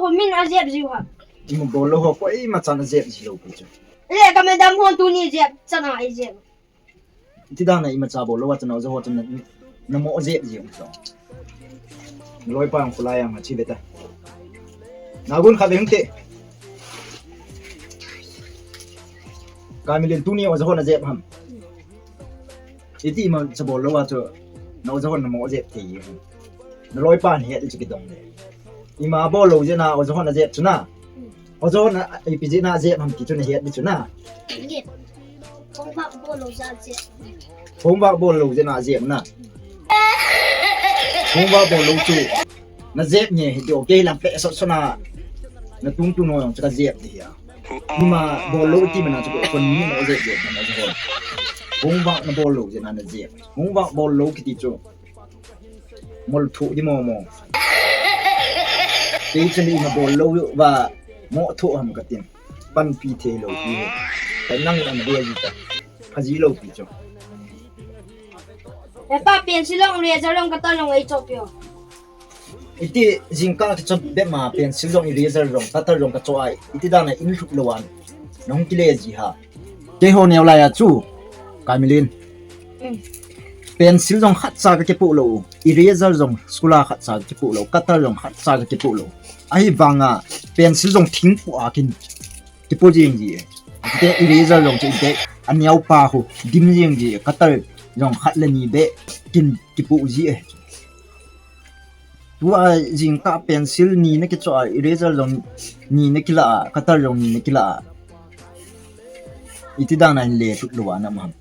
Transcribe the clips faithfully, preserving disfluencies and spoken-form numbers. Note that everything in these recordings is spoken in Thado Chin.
Min ajep jiu ham. Ima bol lou ho koima chan ajep ji lou pi chu. Le ka madam hon tuni jep chan a ijep. Iti dan a imacha bol lou a chun na oja ho chun na, na mo jep ji um so. Loi pa ang kulai ang chi beta. Na gun kha beng te. Ka mi len tuni oja ho na jep ham. Iti imacha bol lou a chu na oja ho na mo jep te. Na loi pa ni het chu kidong le. Ima bol lou jeh a oja ho na jep chu na. Oja ho na ipi jeh a jep ham ti chu na het di chu na. Homework bol lou jeh a jep. Homework bol lou jeh a jep na. Homework bol lou chu. Na jep nge hi ti o kei lam pe so so na. Na tung tu no jong chu ka jep di ya. Ima bol lou ti mana chu ko kon ni na jep jep na oja ho. Homework na bol lou jeh a na jep. Homework bol lou kiti chu. Mol thu di mo mo. Kei chun ima bol lou va mo thu ham ka tin. Panpi thei lou pi. Ka nang an dia ji ta. Phaji lou pi chu. He pa pencil long, eraser long, cutter long ei cho pio. Iti jingkah ka cho be ma pencil long, eraser long, cutter long ka cho ai. Iti dan a in lhut lou an. Nong kile ji ha. Keiho neo lai a chu, Kaimilin. Mm. Pencil jong khat cha ka kipoh lou, eraser jong school a khat cha ka kipoh lou, cutter jong khat cha ka kipoh lou. Ahivanga pencil jong thing poh a kin kipoh jing ji e. Te eraser jong chu te aneo pa hu dim jing ji e, cutter jong khat le ni be kin kipoh ji e. Tua jingkah pencil ni na kicho a, eraser jong ni na kila a, cutter jong ni na kila a. Iti dan a hin le lhut lou a na um ham.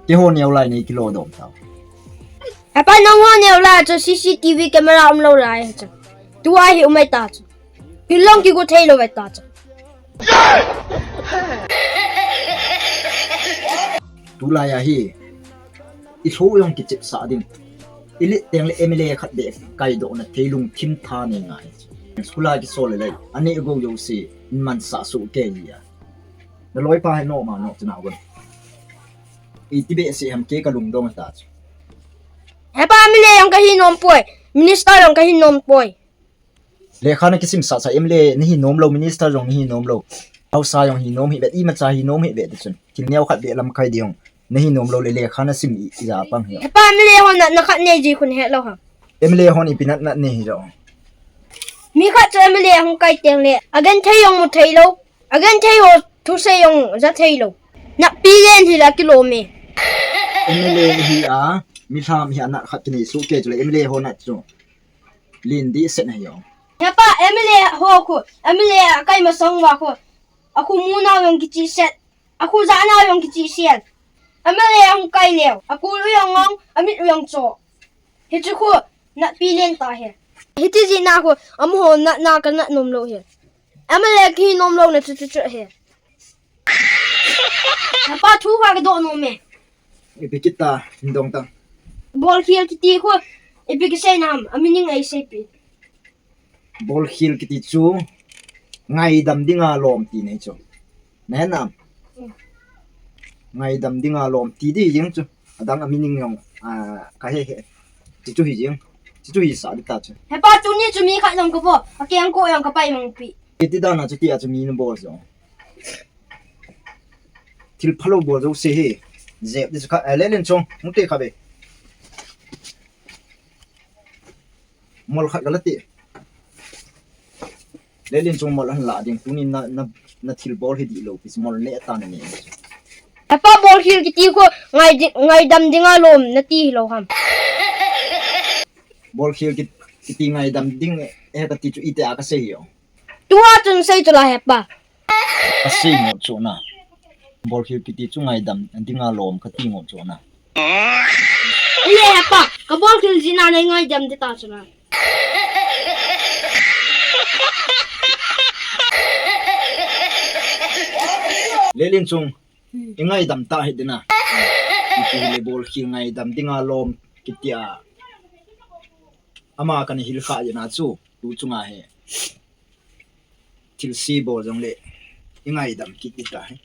Keiho neo lai nei kilo dom tau. He pa nangho neo lai chu C C T V camera um lou lai chu. Tua hi um mai ta chu. Thil long kigo thei lou ve ta chu. Tulai a hi, i lho jong kichep sah ding. I let teng le M L A khat beh kaidoh na thei lungthim tha nei ngai. School a kisol le lei, anei go jouse, in mansah soh kei ji a. Na loi pa hi no ma no chu na gon. Iti behseh ham kei ka lungdong ta chu. He pa M L A jong ka hi nom poi, minister jong ka hi nom poi. Lekha na kisim sah sah M L A na hi nom lou, minister jong na hi nom lou. Haosa jong hi nom hi ve, imacha hi nom hi ve ti chun. Thil neo khat beh lamkai ding jong na hi nom lou le lekha na sim i, i ja pang hi. He pa M L A hon na, na khat nei ji khun he lou ha. M L A hon ipi nat nat nei hi jo. Mi khat chu M L A hung kai teng le, a genthei jong mu thei lou. A genthei ho thusei jong ja thei lou. Napi len hi la kilom e. M L A hi a, mi lham hi a nat khat kinei soh kei chu le M L A ho nat chu. Lin di set na hi jong. He pa M L A ho khu, M L A a kai masang va khu. A khu mu nau jong kichi set. A khu ja nau jong kichi set. M L A hung kai leu. A kul u jong ngong, a mit u jong cho. Hichu khu, napi len ta he. Hiti ji na khu, amaho na, na ka nat nom lou he. M L A kihi nom lou na chu chu chu he. He pa thu kha ka doh nom e. Ipi kit ta, hin dong ta. Bolkhel kiti khu, ipi kisei nam, a meaning ei seipi. Bolkhel kiti chu, ngaidam dinga lom ti nei chu. Na he nam. Mm. Ngaidam dinga lom ti di jing chu. Adang a meaning jong, a, ka he he. Ti chu hi jing. Ti chu hi sa di ta chu. He pa chu ni chu mi khat jong ka vo. A keng ko jong ka pai mang pi. Iti dan a chu ti a chu mi na bol jong. Thil phalou bol jouse hi. Jep di chu kha, eh, le len chong, hung te kha ve. Mol khat ka la ti. Le len chong mol an la ding, tuni na, na, na thil bol hi di lou, pis mol ne ta na ni. He pa bolkhel kiti khu, ngai di, ngaidam dinga lom na ti hi lou ham. Bolkhel kit, kiti ngaidam ding, eh, ka ti chu ite a ka sei hi o. Tua chun sei chu la he pa. Ka sei ngot chu na. Bolkhel kiti chu ngaidam dinga lom ka ti ngot chu na. Ile he pa, ka bolkhel jina nei ngaidam di ta chu na. Le len chong, i ngaidam ta hi di na. Iti le bolkhel ngaidam dinga lom kiti a. Ama kana hil kha di na chu, tu chunga he. Thil si bol jong le, i ngaidam kit di ta hi.